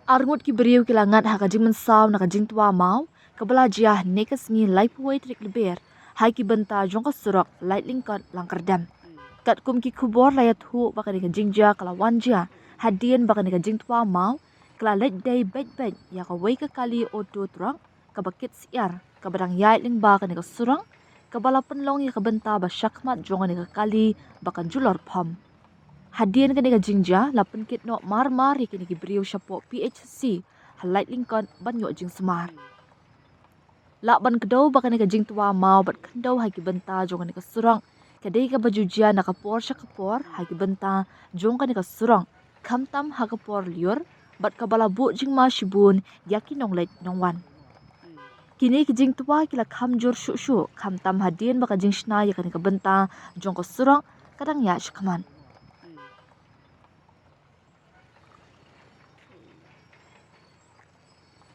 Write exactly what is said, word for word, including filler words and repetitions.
Arngut ki briew ki la ngat ha ka jingmynsaw na ka jingtwa maw kaba la jia ha kane ka sngi laiphew tarik Lber ha ki bynta jong ka surok Laitlyngkot Langkyrdem. Katkum ki khubor la ïathuh ba kane ka jingjia ka la wan jia hadien ba kane ka jingtwa maw ka la leit dei beit beit ïa kawei ka kali auto truck kaba kit syiar kaba dang ïaid lyngba kane ka surok kaba la pynlong ïa ka bynta ba shakhmat jong kane ka kali ba kan julor phom. Hadien kane ka jingjia la pynkit noh mar mar ïa kine ki briew shapoh P H C ha Laitlyngkot ban ïoh jingsumar. Lah ban kdew ba kane ka jingtwa maw bad khyndew ha ki bynta jong kane ka surok ka dei kaba ju jia na ka por sha ka por ha ki bynta jong kane ka surok, khamtam ha ka por lyiur bad kaba la buh jingma shibun ïa ki nongleit nongwan. Kine ki jingtwa ki la kham jur shuh shuh khamtam hadien ba ka jingshna ïa kane ka bynta jong ka surok ka dang ïaid shakhmat.